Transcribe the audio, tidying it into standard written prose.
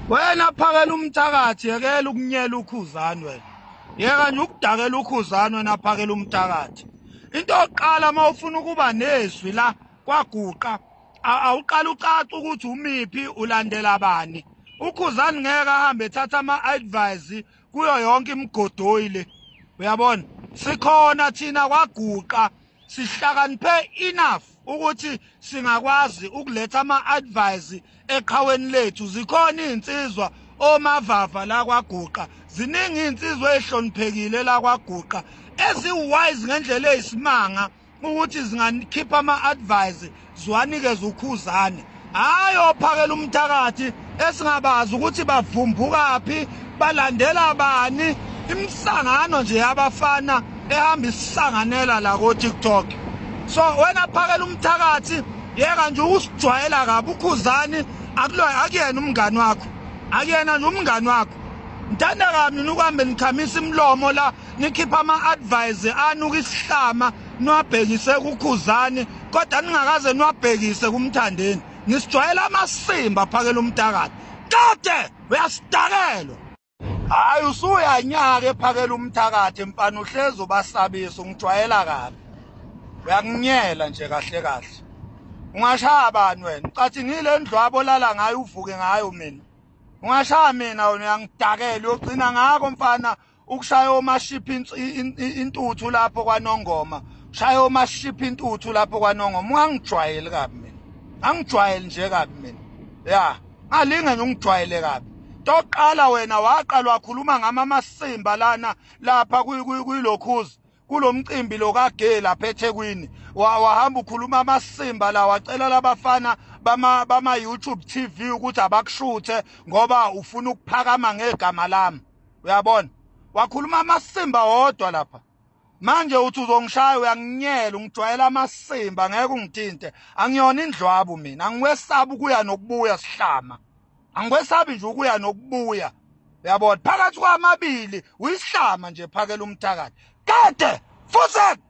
Wena Phakela Umthakathi, yekela ukunyela uKhuzani wena. Yeka nje ukudakela uKhuzani wena Phakela Umthakathi. Into yokuqala uma ufuna ukuba nezwi la kwaguqa, awuqala ucace ukuthi umiphi, ulandela bani. UKhuzani ngeke ahambe ethatha ama-advice kuyo yonke imigodoyi le. Uyabona? Sikhona thina kwaguqa, sihlakaniphe enough ukuthi singakwazi ukuletha ama-advice eqhaweni lethu. Zikhona iy'nsizwa omavava la kwaguqa, ziningi iy'nsizwa ey'hloniphekile la kwaguqa ezi-wise ngendlela eyisimanga ukuthi zingakhipha ama-advice ziwanikeze uKhuzani. Hhayi oPhakela Umthakathi esingabazi ukuthi bavumbukaphi, balandela bani, imisangano nje yabafana ehamba isisanganela la ko-TikTok. So wena Phakela Umthakathi, yeka nje ukusijwayela kabi. UKhuzani akuyena umngani wakho, akuyena nje umngani wakho. Ngithanda kabi nina ukuhambe nikhamisa imilomo la, nikhipha ama-advice anuka isihlama niwabhekise kuKhuzani, kodwa ningakaze niwabhekise kuMthandeni. Nisijwayela amasimba Phakela Umthakathi, kade uyasidakelwa. Hayi, usuyanyaka ePhakela Umthakathi mfana, uhlezi ubasabisa, ungijwayela kabi, uyakunyela nje kahle kahle. Ungashaya bani wena? Ucathi ngile ndlwabo olala ngayo uvuke ngayo mina. Ungashaya mina wena, uyangidakela, uyogcina ngakho mfana ukushaya omashiphi intuthu lapho kwaNongoma, shaya omashiphi intuthu lapho kwaNongoma. Ungangijwayeli kabi mina, angijwayeli nje kabi mina, ya ngalinge nje ungijwayele kabi. Toqala wena waqala wakhuluma ngama amasimba lana lapha kuyilokhuzi kulomcimbi lo kagay lapha eThekwini, wahamba ukhuluma amasimba la, wacela labafana bama YouTube TV ukuthi abakushuthe ngoba ufuna ukuphakama ngegama lami. Uyabona, wakhuluma amasimba wodwa lapha. Manje uthi uzongishaya, uyanginyela, ungijwayela amasimba, ngeke ungithinte. Angiyona indlwabu mina, angiwesabi ukuya nokubuya sihlama, angikwesabi nje ukuya nokubuya. Uyabona, phakathi kwamabili uyisihlama nje Phakela Umthakathi, kade futhi.